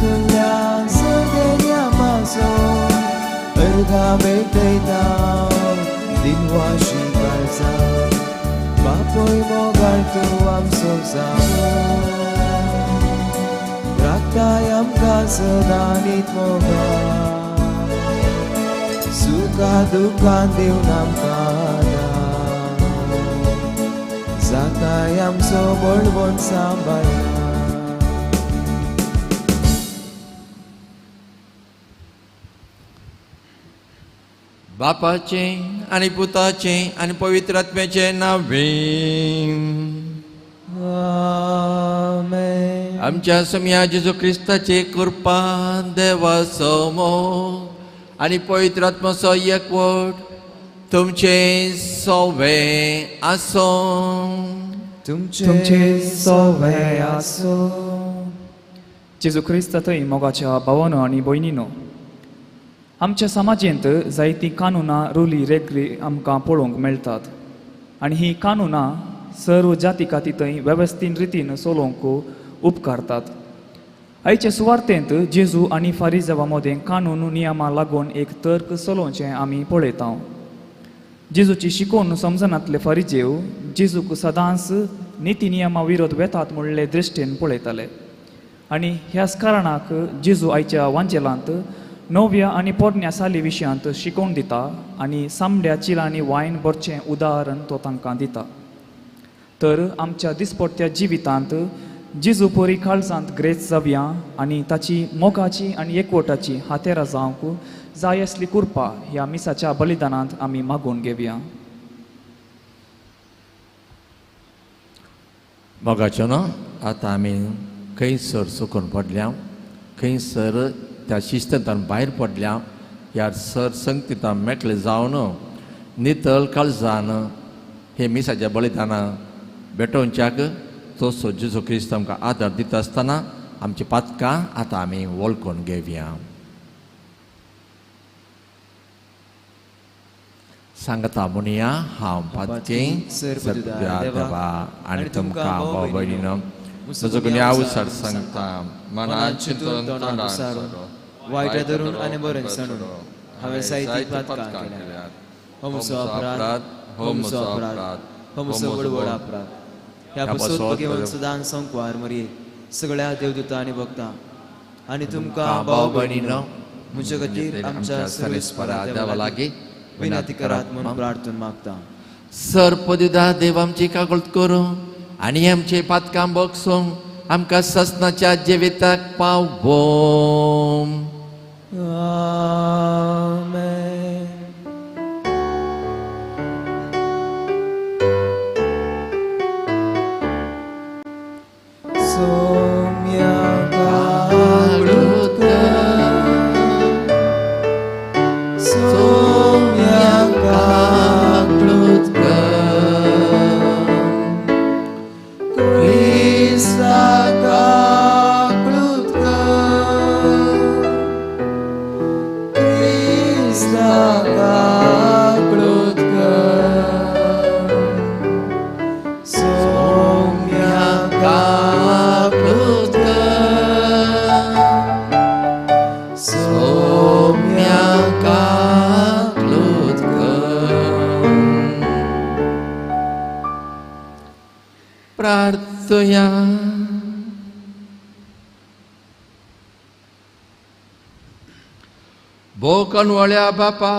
तुल्या सगळ्या माजो अर्गा भेटयता दिनवाशी काळजा बापूय मोगाळ तूं आमचो जावो राखताय आमकां सदांनीत मोगा सुखा दुखान दिवन आमकां जाताय आमचो बळवंत सांबाळ. बापाचे आनी पुताचे आनी पवित्र आत्म्याचे नांवे आमेन. आमच्या समया जेजू क्रिस्ताचे कृपा देवाचो मोग आनी पवित्र आत्माचो एकवट तुमचे सोवे आसूं. तुमचे सोवे आसूं. जेजू क्रिस्ता थंय मोगाच्या भावानो आनी भयणीनो, आमच्या समाजेंत जायतीं कानुनां रुली रेगरी आमकां पळोवंक मेळटात आनी हीं कानुनां सर्व जाती काती थंय वेवस्थीन रितीन चलोवंक उपकारतात. आयचे सुवार्तेंत जेजू आनी फारिजावा मदें कानून नियमां लागून एक तर्क चलोवचें आमी पळयता. जेजूची शिकोवन समजनातले फारिजेव जेजूक सदांच निती नियमा विरोध वेतात म्हणले दृश्टीन पळयताले आनी ह्याच कारणाक जेजू आयच्या वांजेलांत नव्या आनी पोरण्या साली विशयांत शिकोवन दिता आनी सामड्या चिलांनी वायन भरचें उदाहरण तो तांकां दिता. तर आमच्या दिसपट्ट्या जिवितांत जेजू परी काळजांत ग्रेस जावया आनी ताची मोगाची आनी एकवटाची हातेरां जावंक जाय आसली कृपा ह्या मिसाच्या बलिदानांत आमी मागून घेवया. मोगाच्यो न्हू, आतां आमी खंयसर चुकून पडल्या, खंयसर त्या शिस्तांतल्यान भायर पडल्या, ह्या सर संगतींत मेकळे जावन नितळ काळजान हे मिसाच्या बलिदाना भेटोवच्याक तसो जेजू क्रिस्त आमकां आदार दिता आसतना आमची पातकां आतां आमी वळखून घेवया. सांगता म्हणया, हांव पातकी देवा आनी तुमकां भाव भयणीनो म्हजो गुन्यांव सांगता, मनान चिंतून तोंडान वायट धरून आनी बरें सांडून हांवें जायतीं पातकां केल्यांत. हो म्हजो अपराध, हो म्हजो अपराध, हो म्हजो व्हड व्हड अपराध. ह्या पासून भगवंत सदां संकवार मरये सगळ्या देवदूतां आनी भक्तां आनी तुमकां भाव भयणीनो म्हजे खातीर आमच्या सर्वेस्परा देवा लागीं विनंती करात म्हूण प्रार्थना मागता. सर पदुदा देव आमची कागद करूं आनी आमचे पातकां बगसूं आमकां ससनाच्या जिविताक पावों. आमेन. सोम्या कागद कर, सोम्या कागद कर, क्रिस्ता कागद कर, क्रिस्ता कागद कर, सोम्या कागद कर, सोम्या कागद कर. प्रार्थया. भोकनवळ्या बापा,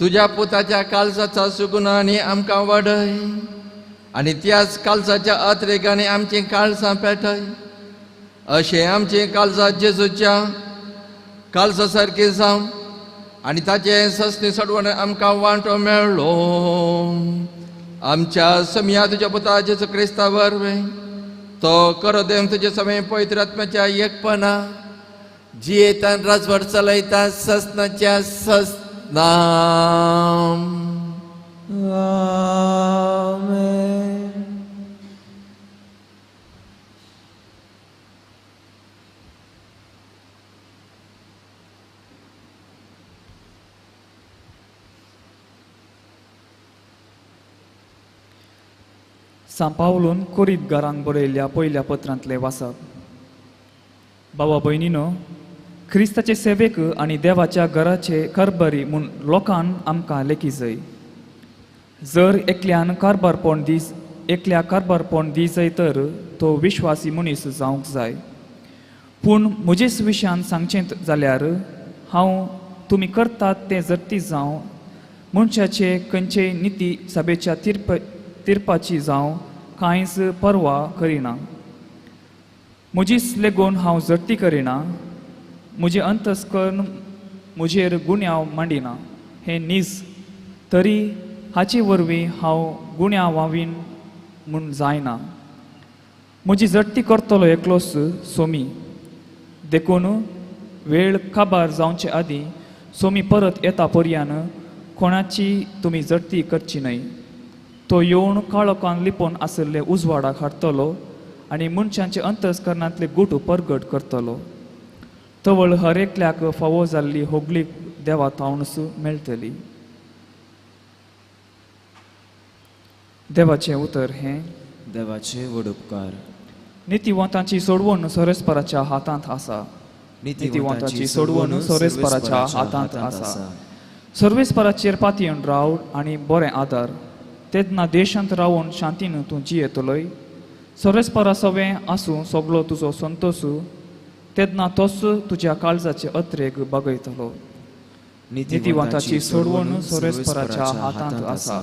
तुज्या पुताच्या काळजाचा सुगुणांनी आमकां वाडय आनी त्याच काळजाच्या अत्रेगांनी आमचीं काळजां पेटय. अशें आमचीं काळजां जेजूच्या काळजा सारकीं जावं आनी ताचें ससनी सडवण आमकां वांटो मेळ्ळो. आमच्या समया तुज्या पुता जेजू क्रिस्ता वरवीं तो करो देव तुजे समय पवित्र आत्म्याच्या एकपणा जियेतान राजवट चलयता ससनाच्या ससना. आमेन. सांपावलून कोरीतगारांक बरयल्ल्या पयल्या पत्रांतलें वाचप. बाबा भयणीनो, क्रिस्ताचे सेवेक आनी देवाच्या घराचे कारभारी म्हूण लोकान आमकां लेखी जाय. जर एकल्यान कारभारपण दीस एकल्या कारभारपण दी जाय तर तो विश्वासी मनीस जावंक जाय. पूण म्हजेच विशयान सांगचें जाल्यार हांव तुमी करतात तें जरती जावं मनशाचे खंयचेय निती सभेच्या तिर्पाची जावं कांयच पर्वा करिना. म्हजीच लेगून हांव जरती करिना, म्हजें अंतस्कर्ण म्हजेर गुन्यांव मांडिना हें नीज, तरी हाचे वरवीं हांव गुन्यांव वावीन म्हूण जायना. म्हजी जडती करतलो एकलोच सोमी, देखून वेळ काबार जावचे आदीं सोमी परत येता पर्यान कोणाची तुमी जडती करची न्हय. तो येवन काळोखान लिपोवन आशिल्ले उजवाडाक हाडटलो आनी मनशांचे अंतस्करणांतले गुट परगट करतलो. तवळ हर एकल्याक फावो जाल्ली होगली देवा थावनच मेळटली. देवाचें उतर हें. देवाचे व्हड उपकार. नितिवंतांची सोडवण सोरेस्पराच्या हातांत आसा. नितिवंताची सोडवण सोरेस्पराच्या हातांत आसा. सर्वेस्पराचेर पातयेवन राव आनी बरें आदार, तेन्ना देशांत रावून शांतीन तूं जियेतलोय. सर्वेस्परा सवें आसूं सगलो तुजो संतोस, तेन्ना तोच तुज्या काळजाचे अत्रेग बागयतलो. नितिवंताची सोडवण सोरेस्पराच्या हातांत आसा.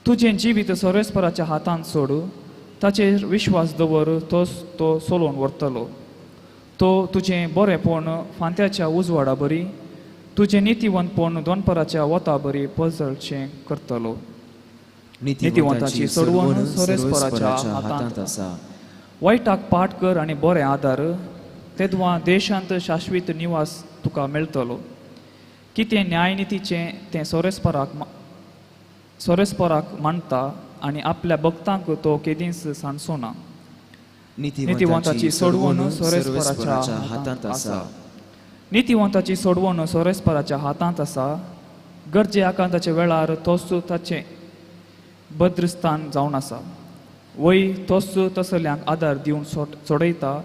तुजें जिवीत सोरेस्पराच्या हातांत सोड, ताचेर विश्वास दवर, तोच तो सोलोवन व्हरतलो. तो तुजें बरेंपण फांत्याच्या उजवाडा बरी, तुजें नितिवंतपण दोनपराच्या वता बरी पजळचें करतलो. नितिवंताची सोडवण सोरेस्पराच्या हातांत आसा. वायटाक पाठ कर आनी बरें आदार, तेदवा देशांत शाश्वीत निवास तुका मेळटलो. कितें न्यायनितीचें तें सोरेस्पराक मानता आनी आपल्या भक्तांक तो केदींच सांडचो ना. नितिवंताची सोडवण सोरेस्पराच्या हातांत आसा. नितिवंताची सोडवण सोरेस्पराच्या हातांत आसा. गरजे आकांताच्या वेळार तोच ताचें भद्रस्थान जावन आसा. वय तोच तसल्यांक आदार दिवन सोडयता.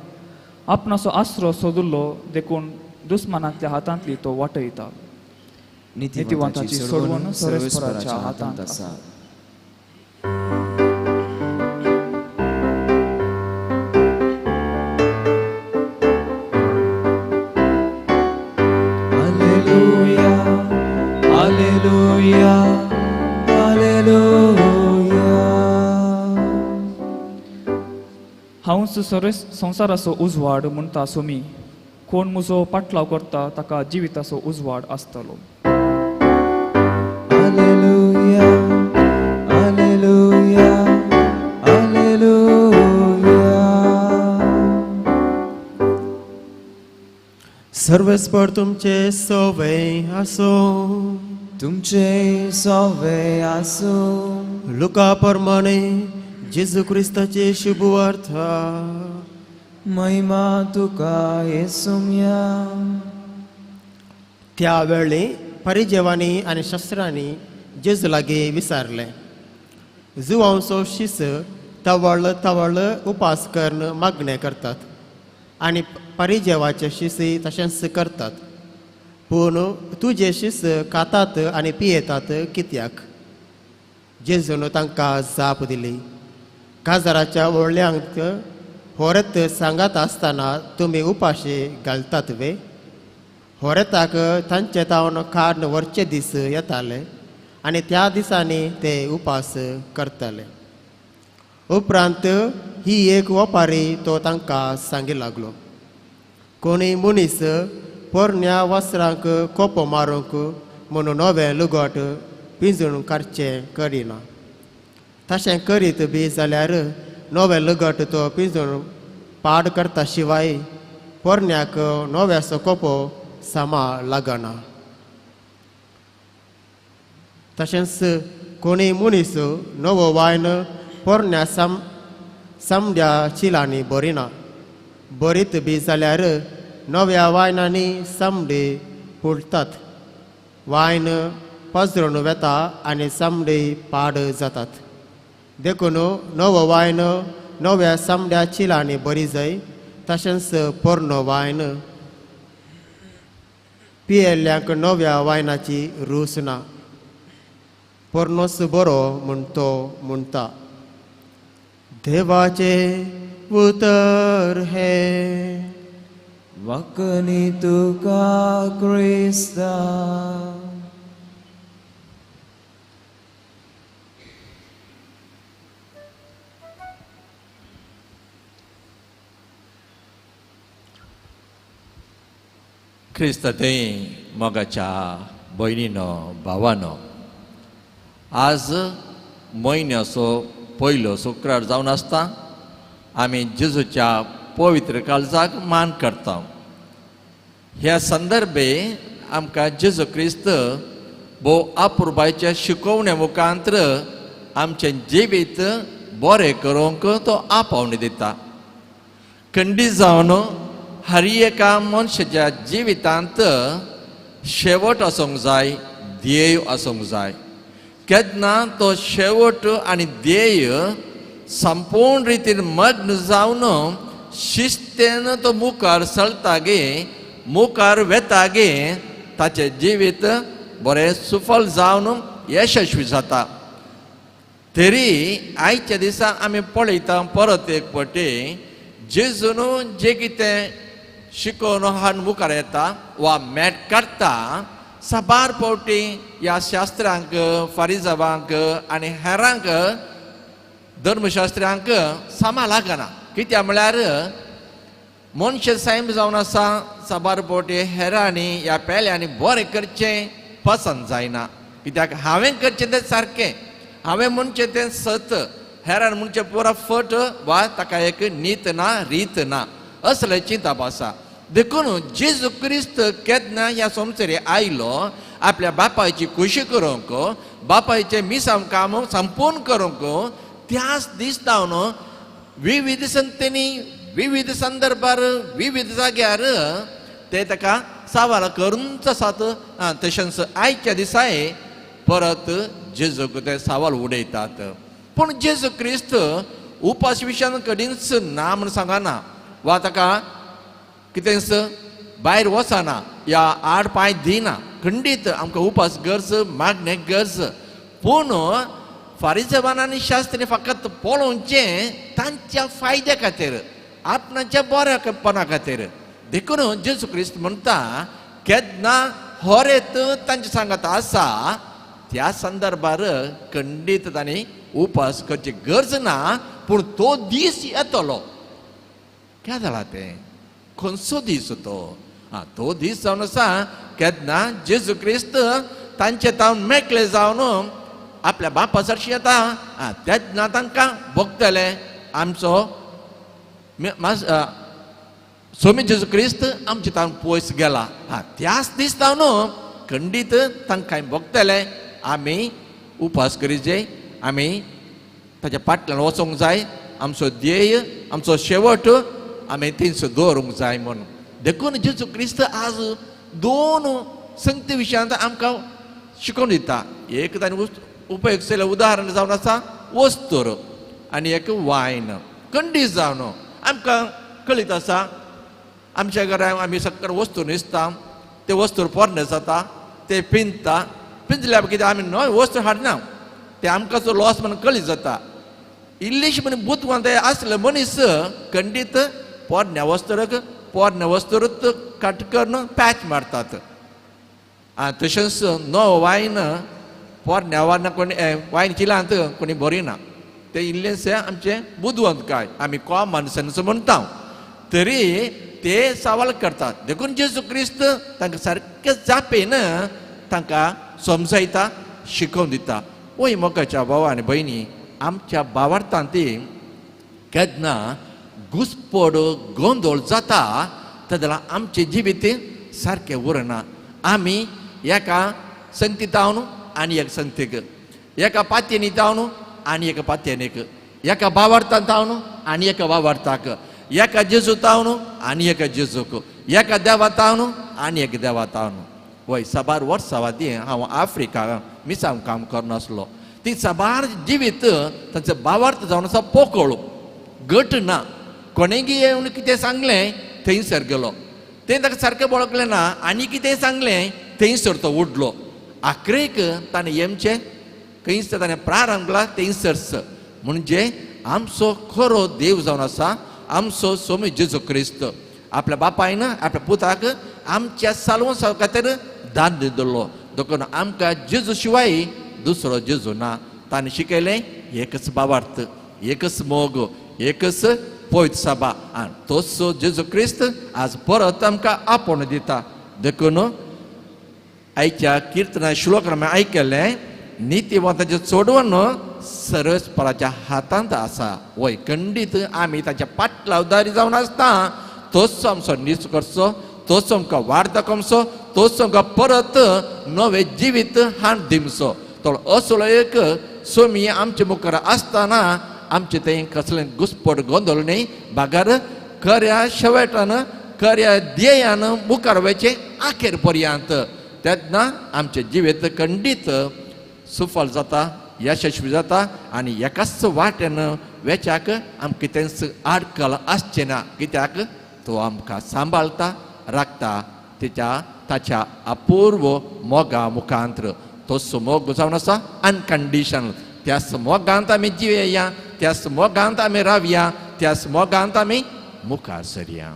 आपणाचो आसरो सोदुल्लो देखून दुस्मानांतल्या हातांतली तो वाटयता. नितिवंताची सोडवण सोरेस्पराच्या हातांत आसा. Hallelujah, hallelujah, hallelujah. हांवच संवसाराचो उजवाड म्हणटा सोमी, कोण म्हजो पाटलाव करता ताका जिविताचो उजवाड आसतलो. Hallelujah, hallelujah, hallelujah. सर्वेस्पर तुमचे सवे आसूं. तुमचे सवे आसूं. लुका प्रमाणे जेजू क्रिस्ताचे शुभवार्ता. महिमा तुका येसुम्या. त्या वेळी परिजेवांनी आनी शस्त्रांनी जेजू लागीं विचारलें, जुवांचो शीस तवळ तवळ उपास करून मागणें करतात आनी परिजेवाचे शिसय तशेंच करतात, पूण तुजे शीस खातात आनी पियेतात कित्याक? जेजून तांकां जाप दिली, काजाराच्या व्हडल्यांक होरेत सांगात आसतना तुमी उपाशी घालतात वे? होरेताक तांचे तावन काडून व्हरचे दीस येताले आनी त्या दिसांनी ते उपास करताले. उपरांत ही एक वपारी तो तांकां सांगी लागलो, कोणूय मनीस पोरण्या वस्त्रांक कोपो मारूंक म्हणून नवें लुगट पिंजून काडचें करिना. तशें करीत बी जाल्यार नवें लुगट तो पिंजून पाड करता शिवाय पोरण्याक नव्याचो कोपो सामा लागना. तशेंच कोणूय मनीस नवो वायन पोरण्या सामड्या चिलांनी भरिना, भरीत बी जाल्यार नव्या वायनांनी सामडे फुलतात, वायन पसरून वेता आनी सामडे पाड जातात. देखून नवो वायन नव्या सामड्या चिलांनी बरी जाय, तशेंच पोरनो वायन पियेल्ल्यांक नव्या वायनाची रूच ना, पोरनोच बरो म्हूण तो म्हणटा. देवाचें उतर हें. वखणी तुका क्रिस्ता. क्रिस्त थंय मोगाच्या भयणीनो भावानो, आज म्हयन्याचो पयलो शुक्रार जावन आसता. आमी जेजूच्या पवित्र काळजाक मान करता. ह्या संदर्भे आमकां जेजू क्रिस्त भोव अपुरबायच्या शिकोवण्या मुखांत्र आमचें जिवीत बरें करूंक तो आपोवणी दिता. खंडीत जावन हर एका मनशाच्या जिवितांत शेवट आसूंक जाय, ध्येय आसूंक जाय. केन्ना तो शेवट आनी ध्येय संपूर्ण रितीन मग्न जावन शिस्तेन तो मुखार चलता गे, मुखार वेता गे, ताचें जिवीत बरें सुफल जावन यशस्वी जाता. तरी आयच्या दिसा आमी पळयता परत एक पटी जेजून जें कितें शिकोवन हाडून मुखार येता वा मॅट काडटा, साबार फावटी ह्या शास्त्रांक, फारिजावांक आनी हेरांक, धर्मशास्त्र्यांक सामा लागना. कित्याक म्हळ्यार मनशां सैम जावन आसा साबार फावटी हेरांनी ह्या पेल्यांनी बरें करचें पसंत जायना. कित्याक हांवें करचें तें सारकें, हांवें म्हणचें तें सत, हेरान म्हणचें पुरा फट वा ताका एक नीत ना, रीत ना, असलें चिंतप आसा. देखून जेजू क्रिस्त केन्ना ह्या संवसारी आयलो आपल्या बापायची खुशी करूंक, बापायचें मिसांव काम संपूर्ण करूंक, त्याच दीस जावन विविध संतेनी, विविध संदर्भार, विविध जाग्यार ते ताका सवाल करूनच आसात. तशेंच आयच्या दिसाय परत जेजूक ते सवाल उडयतात. पूण जेजू क्रिस्त उपास विशयान कदींच ना म्हूण सांगना वा ताका कितेंच भायर वचना या आड पांय दिना. खंडीत आमकां उपास गरज, मागणे गरज. पूण फारिजेवान आनी शास्त्री फकत पळोवचें तांच्या फायद्या खातीर, आपणाच्या बऱ्यापणा खातीर. देखून जेजू क्रिस्त म्हणटा केन्ना होरेत तांचे सांगात आसा त्या संदर्भार खंडीत तांणी उपास करची गरज ना, पूण तो दीस येतलो. काय जाला तें? खंयचो दीस तो? आं, तो दीस जावन आसा केन्ना जेजू क्रिस्त तांचे तावन मेकळे जावन आपल्या बापा सरशी येता. आं, तेन्ना तांकां भोगतले आमचो स्वामी जेजू क्रिस्त आमचे तावन पयस गेला. आं, त्याच दीस जावन खंडीत तांकां भोगतले. आमी उपास करीजे, आमी ताच्या फाटल्यान वचूंक जाय, आमचो ध्येय, आमचो शेवट आमी थंयसर दवरूंक जाय म्हणून. देखून जेजू क्रिस्त आज दोन संगती विशयांत आमकां शिकोवन दिता. एक ताणें उपयोग केल्लें उदाहरण जावन आसा वस्तूर आनी एक वायन. खंडीत जावन आमकां कळीत आसा आमच्या घरान आमी सगळे वस्तू न्हिसता, ते वस्तूर पोरणे जाता, ते पिंजता, पिंजल्या कितें आमी नवे वस्तू हाडना, ते आमकां लॉस म्हणून कळीत जाता. इल्लीशी म्हण बुदवंत आसले मनीस खंडीत पोरण्या वस्तूक पोरण्या वस्तूरच कट करून पॅच मारतात. आं, तशेंच नवो वायन पोरण्या वायन कोणी वायन चिलांत कोणी बरिना, ते इल्लेशें आमचें बुदवंतकाय आमी कॉमन सेन्स म्हणटा, तरी ते सवाल करतात. देखून जेजू क्रिस्त तांकां सारकें जापेन तांकां समजायता, शिकोवन दिता. वय मोगाच्या भाव आनी भयणी, आमच्या भावार्थान ती केन्ना घुसपड गोंदळ जाता तेन्ना आमचें जिवीत सारकें उरना. आमी एका संगती जावन आनी एक संगतीक, एका पातयेनी जावन आनी एका पातयेनीक, एका भावार्थान जावन आनी एका भावार्थाक, एका जेजू जावन आनी एका जेजूक, एका देवा जावन आनी एक देवा जावन. वय साबार वर्सां आदीं हांव आफ्रिका मिसांव काम करनासलो. ती साबार जिवीत तांचो भावार्थ जावन आसा पोकळ, घट ना. कोणेगी येवन कितें सांगलें थंयसर गेलो, तें ताका सारकें वळखलें ना आनी कितें सांगलें थंयसर तो उडलो. आखरेक ताणें येमचें खंयसर ताणें प्रारंभ केला थंयसर, म्हणजे आमचो खरो देव जावन आसा आमचो स्वामी जेजू क्रिस्त. आपल्या बापायन आपल्या पुताक आमच्या साल्वांसा खातीर दान दिल्लो. देखून आमकां जेजू शिवाय दुसरो जेजू ना. ताणें शिकयलें एकच बाबार्थ, एकच मोग, एकच पवित्र सभा, आनी तोच जेजू क्रिस्त आज परत आमकां आपोवणें दिता. देखून आयच्या किर्तना श्लोक आमी आयकलें, नितीवंताचें चोडवण सर्वेस्पराच्या हातांत आसा. वय खंडीत आमी ताच्या पाटलावदारी जावन आसता तोच आमचो नीच करचो, तोच आमकां वाड दाखोवचो, तोच आमकां परत नवें जिवीत हाड दिवचो. तो असलो एक स्वामी आमचे मुखार आसतना आमचे थंय कसलें घुसपट गोंदळ न्हय, बागार खऱ्या शेवटान खऱ्या ध्येयान मुखार वयचें आखेर पर्यंत, तेन्ना आमचें जिवीत खंडीत सुफल जाता, यशस्वी जाता आनी एकाच वाटेन वेच्याक आमकां कितेंच आडकल आसचें ना. कित्याक तो आमकां सांबाळटा, राखता तेच्या ताच्या अपूर्व मोगा मुखांत्र. तोच मोग जावन आसा अनकंडिशनल. त्याच मोगांत आमी जिवेया, त्याच मोगांत आमी रावया, त्याच मोगांत आमी मुखार सरया.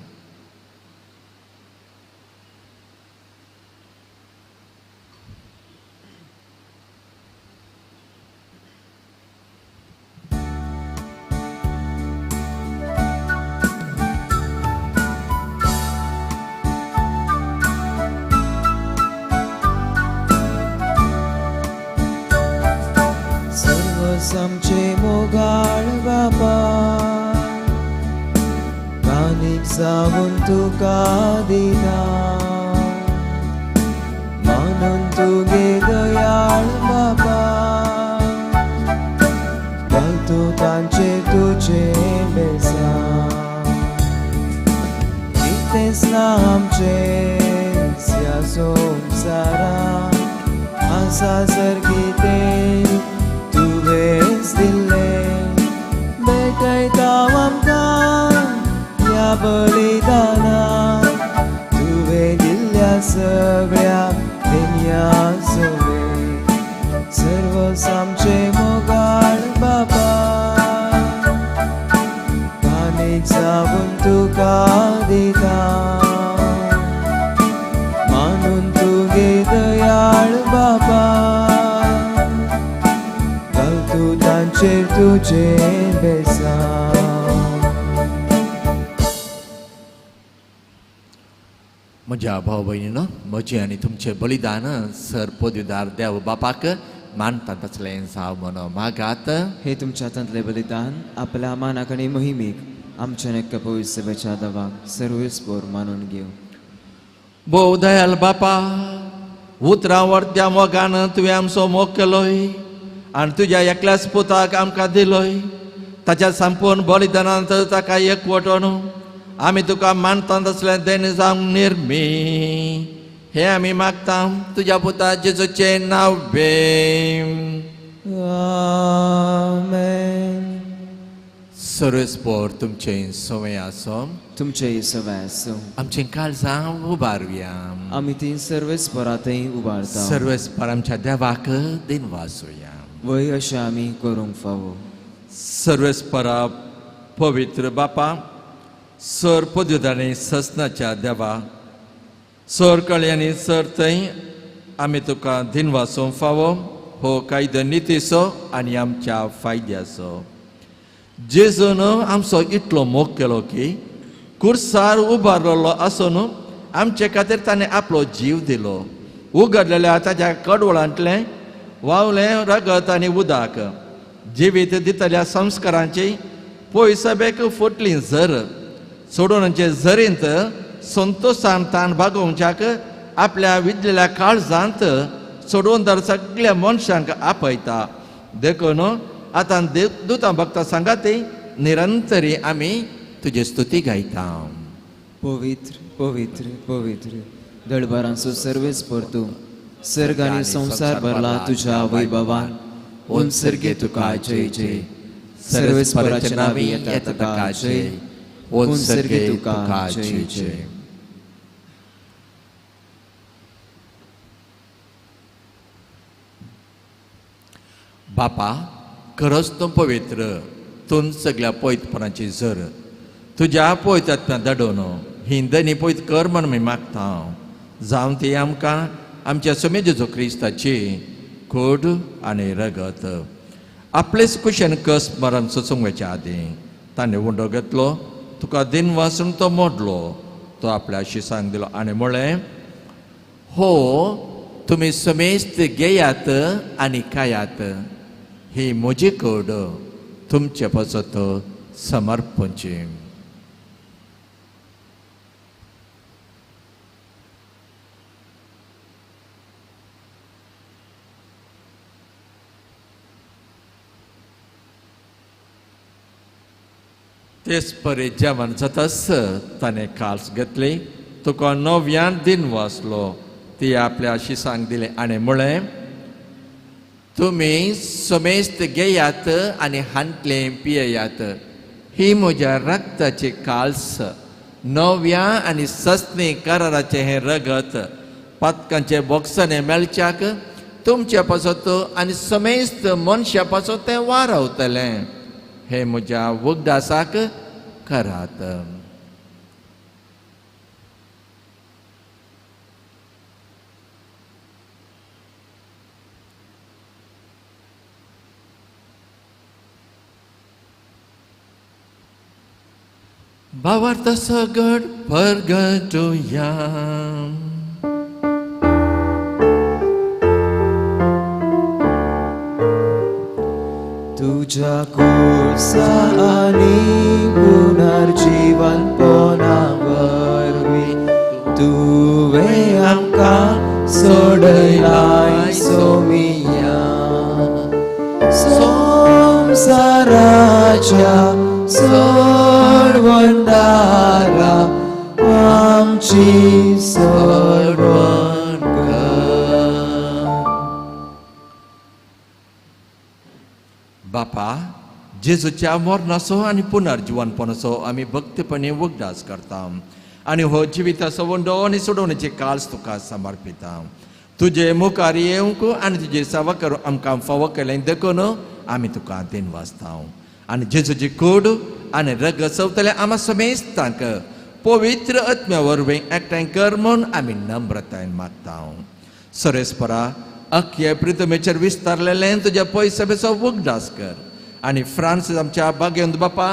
आमचे मोगाळ बापा, कानीक जावन तुका दिता, मानून तुगे दयाळ बापा, घालतू तांचे तुजे बेसां, कितेंच ना आमचें ह्या संवसारा, आसा सर कितें तुवेंच दिल्लें, भेटयता आमकां ह्या बलिदानाक, तुवें दिल्ल्या सगळ्या देणग्यां सवें, सर्वस आमचें मोगाळ बापा, कानीक जावन तुका दिता, मानून तुगे दयाळ बापा, तांचेर तुजे बेसां. म्हज्या भाव भयणीनो, म्हजें आनी तुमचें बलिदान सर पदवीदार देव बापाक मानता तसलें जावं म्हणून मागात. हे तुमच्या हातांतलें बलिदान आपल्या मानाक आनी मोहिमेक आमच्या एका पवित्र सभेच्या दवाक सर्वेस्पोर मानून घेवं. भोव दयाल बापा, उतरां वर्त्या मोगान तुवें आमचो मोग केलोय आनी तुज्या एकल्याच पुताक आमकां दिलोय. ताच्या संपूर्ण बलिदानांत ताका एकवटून आमी तुका मानता तसलें देणें जावंक निर्मी हें आमी मागता तुज्या पुता जेजूचें नांव बेम. आमेन. सर्वेस्पोर तुमचें सवय आसो, तुमचें सवय आसूं. आमचें काळजां उबारुया, आमी ती सर्वेस्पोरांतय उबारता. सर्वेस्पोर आमच्या देवाक दिनवासुया, वय अशें आमी करूंक फावो. सर्वेस्परा पवित्र बापा, सर पदवीदानी ससनाच्या देवा, सर कळयांनी सर थंय आमी तुका दिनवासूंक फावो. हो कायदो नितीचो आनी आमच्या फायद्याचो. जेजून आमचो इतलो मोग केलो की कुर्सार उबारलेलो आसून आमचे खातीर ताणें आपलो जीव दिलो. उगडलेल्या ताच्या कडवळांतलें वावलें रगत आनी उदक जिवीत दितल्या संस्कारांची पयसबेक फुटली झर सोडोवचे झरींत संतोशान ताण भागोवच्याक आपल्या विजलेल्या काळजांत सोडून दर सगळ्या मनशांक आपयता. देखून आतां देवदूतां भक्ता सांगाती निरंतरी आमी तुजी स्तुती गायता. पवित्र पवित्र पवित्र दळबारांचो सर्वेस्पोर तूं, सर्ग आनी संवसार भरला तुज्या वैभवान. उंच सर्गे तुका जय जय, सर्वेस्पराच्या नांवी येता ताका जय, हुन सर्गे तुका जय जय. बापा खरंच तूं पवित्र, तूं सगळ्या पवित्रपणाची जर तुज्या पवित्र धाडून ही दनी पवित्र कर म्हण आमी मागता. जावन ती आमकां आमच्या स्वामी जेजू क्रिस्ताची कूड आनी रगत. आपलेच कुशेन कस मरण सोसूंक वचच्या आदीं ताणें उंडो घेतलो, तुका दिन वासून तो मोडलो, तो आपल्या शिसांक दिलो आनी म्हळें, हो तुमी समेस्त घेयात आनी खायात, ही म्हजी कूड तुमचे पासत समर्पणची. तेच परी जेवण जातास ताणें काल्स घेतली, तुका नव्यान दिन वाचलो, ती आपल्या शिसांक दिली आनी म्हळें, तुमी समेस्त घेयात आनी हांतलें पियेयात, ही म्हज्या रक्ताची काल्स, नव्या आनी सस्नी कराराचें हें रगत पातकांचे बोक्सांनी मेळच्याक तुमच्या पासत आनी समेस्त मनशा पासत तें वारावतलें. हे म्हज्या उगडासाक करात. भावार्थ सगट परगटुया. तुझ्या कुर्सा आनी पुनर्जीवनपणा वरवीं तुवें आमकां सोडयलाय सोमिया. संवसाराच्या सोडवणदारा आमची सोडवण कर. बापा, जेजूच्या मरणाचो आनी पुनर्जीवनपणाचो आमी भक्तीपणे उगडास करता आनी हो जिविताचो वंडो आनी सोडोवण्याचे काल्स तुका समर्पिता. तुजे मुखार येवंक आनी तुजे सेवा करूंक आमकां फावो केलें देखून आमी तुका दिनवासता. आनी जेजूची कूड आनी रगत सोंपतले आमा समेस्तांक पवित्र आत्म्या वरवीं एकठांय कर म्हूण आमी नम्रतायेन मागता. सरेस्परा अख्खे प्रितमेचेर विस्तारलेलें तुज्या पयसभेचो उगडास कर आनी फ्रांसीस आमच्या बागेंत बापा,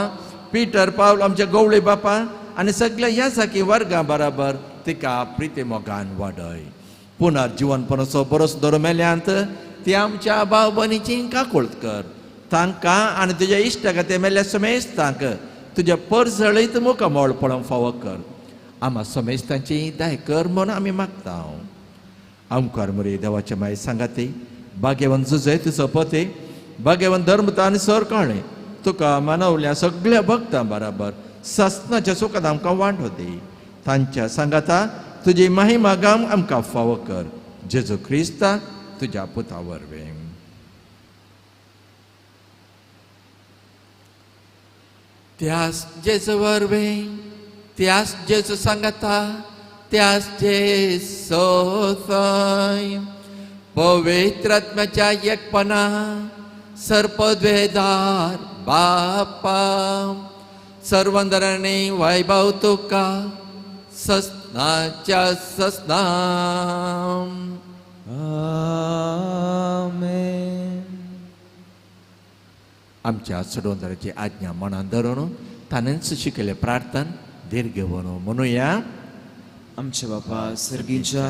पिटर पावल आमच्या गवळी बापा आनी सगल्या ह्या साकी वर्गां बराबर तिका प्रिती मोगान वाडय. पुनर्जीवनपणाचो बरोस दर मेल्यांत ती आमच्या भाव भयणीची काकुळट कर. तांकां आनी तुज्या इश्टाक ते मेल्ल्या समेस्तांक तुज्या परजळीत मुखामळ पळोवंक फावो कर. आमा समेस्तांची दाय कर म्हूण आमी मागता. आमकार मुरे देवाचे माय सांगाती भाग्यवन जुजय तुजो पती भाग्यवन धर्मता आनी सर कळ्ळें तुका मानवल्या सगळ्या भक्तां बराबर ससनाच्या सुखांत आमकां वांटो दी. तांच्या सांगाता तुजी महिमा गाम आमकां फावो कर. जेजू क्रिस्ता तुज्या पुता वरवीं. त्यास जेजू वरवीं, त्यास जेजू सांगाता, त्यास जेजू थंय पवित्र आत्म्याच्या एकपणा सर्पद्वेदार बापा सर्वंदराने वैभव तुका ससनाच्या ससनाम. आमेन. आमच्या सोडवणदाराची आज्ञा मनान धरून ताणेंच शिकयल्लें प्रार्थन दीर्घ म्हणून म्हणुया. आमच्या बापा सर्गीच्या,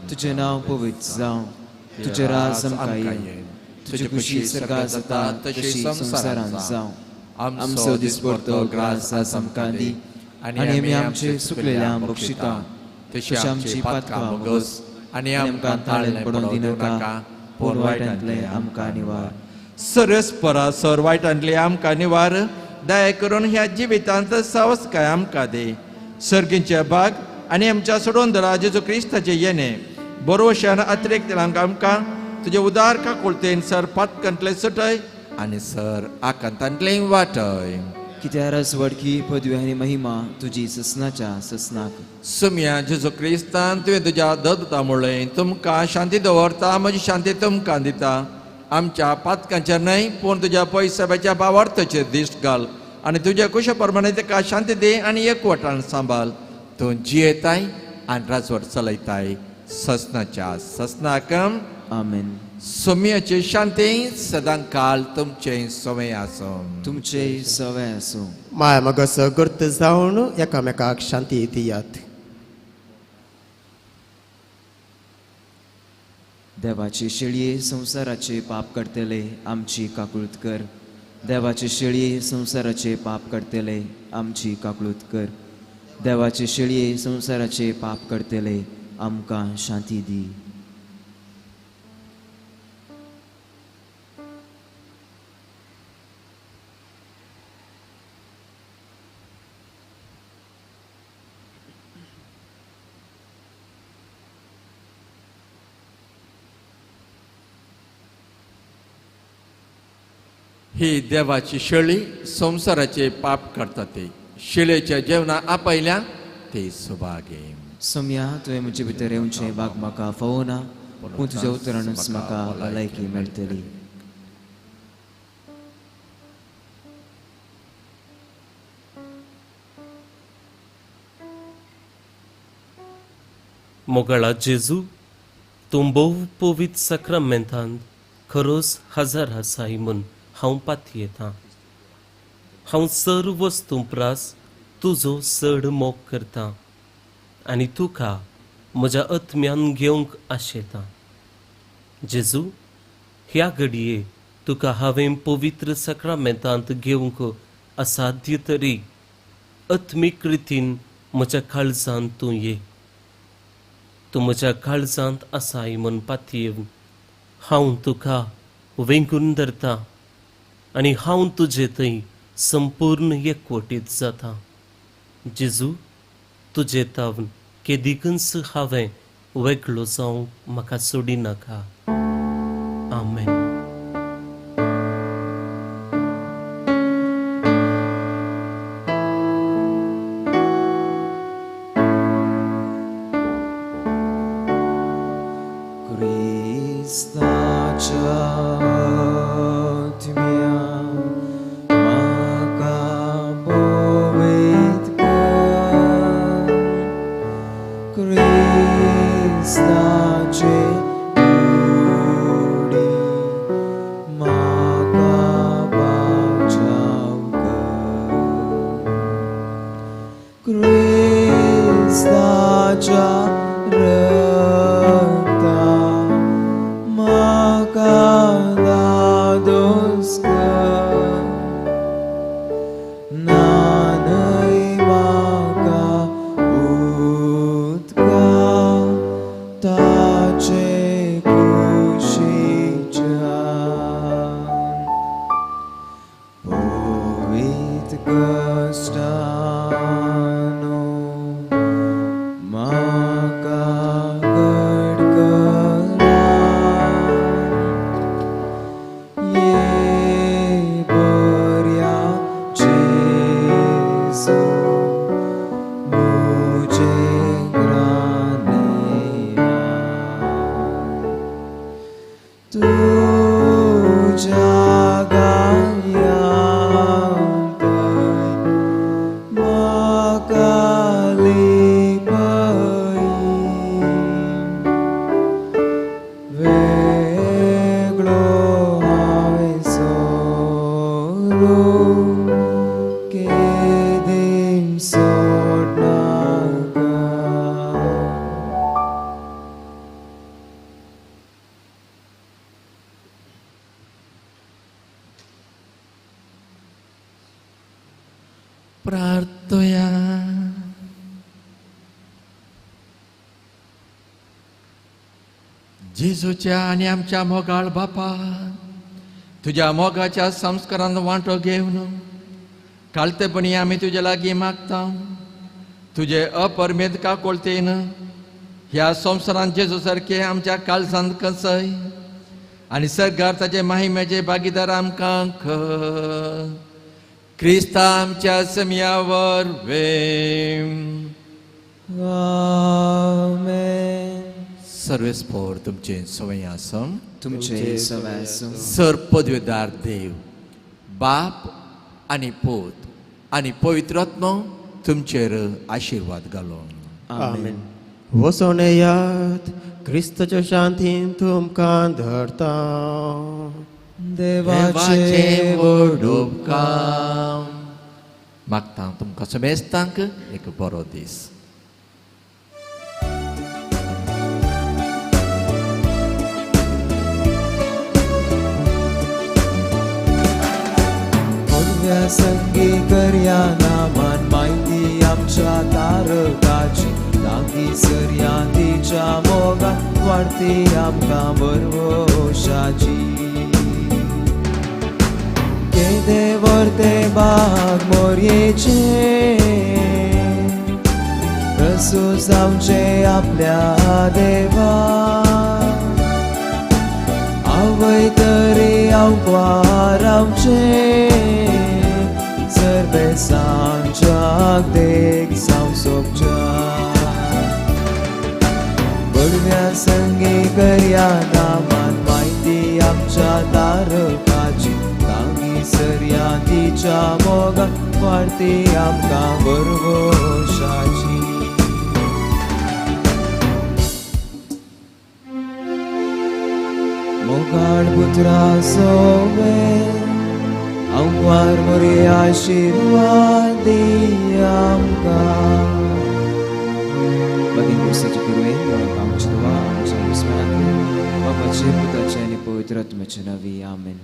तुजें नांव पवित्र जावं, तुजें राज आमकां येवं, तुजी खुशी सर्गांत जाता तशी संवसारांत जावं. आमचो दिसपडतो ग्रास आज आमकां दी आनी आमी आमचे चुकलेल्यांक बक्षिता तशी आमची पातकां मोगस आनी आमकां ताळें पडोवंक दिनाका, पूण वायटांतलें आमकां निवार. सरस परा सर वायटांतलें आमकां निवार. दया करून ह्या जिवितांत सावसकाय आमकां दी. सर्गींचे भाग आनी आमच्या सोडवणदारा जेजू क्रिस्ताचे येणे बरोवशान अतिरिक्त आमकां तुजे उदार काकुळतेन सर पातकांतलें सुटय आनी सर आकांतांतलें वाटय. कित्या रसवडकी पदवी आनी महिमा तुजी ससनाच्या ससनाक. सुमया जेजू क्रिस्तान तुवें तुज्या दत्ता म्हणलें, तुमकां शांती दवरता, म्हजी शांती तुमकां दिता. आमच्या पातकांचेर न्हय पूण तुज्या पयसाच्या भावार्थाचेर दिश्ट घाल आनी तुज्या कुशा प्रमाणे ताका शांती दी आनी एकवटान सांबाळ. तूं जियेताय आनी राजवट चलयताय ससनाच्या ससनाक. आमेन. सोम्याची शांती सदां काल तुमचे सवय आसूं. तुमचे सवय आसूं. माय मगस गर्त जावन एकामेकाक शांती दियात. देवाचे शेळये संवसाराचे पाप करतले आमची काकळूत कर. देवाचे शेळये संवसाराचे पाप करतले आमची काकळूत कर. देवाचे शेळये संवसाराचे पाप करतले आमकां शांती दी. ही देवाची शेळी संवसाराचे पाप करता ते शेळेच्या जेवणा आपयल्या ते सुभागे. सोम्या तुवें म्हजे भितर येवचें बाग म्हाका फावना, पूण तुज्या उतरानूच म्हाका भलायकी मेळटली. मोगाळा जेजू, तूं भोव पवित्र साक्रामेंतांत खरोच हजर आसाय म्हूण हांव पातयेतां. हांव सर्व वस्तूं प्रास तुजो चड मोग करतां आनी तुका म्हज्या आत्म्यान घेवंक आशेतां. जेजू, ह्या घडये तुका हांवें पवित्र साक्रामेंतांत घेवंक असाध्य तरी आत्मीक रितीन म्हज्या काळजांत तूं ये. तूं म्हज्या काळजांत आसाय म्हूण पातयेवन हांव तुका वेंगून धरतां आनी हांव तुजे थंय संपूर्ण एकवटीत जाता. जेजू, तुजे तावन केदीकच हांवें वेगळो जावंक म्हाका सोडिनाका. आमेन. प्रार्थया. जेजूच्या आनी आमच्या मोगाळ बापा, तुज्या मोगाच्या संस्कारान वांटो घेवन कालतेपणी आमी तुज्या लागीं मागता. तुजे अपरमेद काकोळतेन ह्या संवसारांत जेजू सारके आमच्या काळजांत कसय आनी सरकार ताचे माहिमेचे भागीदार आमकां कर. क्रिस्ता आमच्या समयावर वेम. आमेन. सर्वेस्पोर तुमचे सवय आसम. तुमचे सवय आसूं. सर पदवेदार देव बाप आनी पूत आनी पवित्र आत्मो तुमचेर आशिर्वाद घालून. आमेन. वसोन येयात, क्रिस्ताच्या शांतीन तुमकां धरता. देवाचे व्हड उपकार. मागता तुमकां समेस्तांक एक बरो दीस. संगी करया नामान माहिती आमच्या तारकाची लागीं सरया तिच्या मोगान वाडती आमकां बरवशाची. केदे व्हरते बाग मोरयेचे प्रसू जावचे आपल्या देवा. आवय तरी आंकवार आमचे सर्वेसांच्याक देख जावं सोबच्या. बडव्या संगी करया नामान माहिती आमच्या तारकाची लागीं सरया तिच्या मोगान वाडती आमकां बरवशाची. मोगाळ पुत्रा सोवे आंकवार मोरे आशिर्वाद दी आमकां. भगिनी क्रिस्ताचे कुरवेन आमची दुवा आमच्या विस्मरणांतली बापाचे पुताचे आनी पवित्र आत्म्याचे नांवी. आमेन.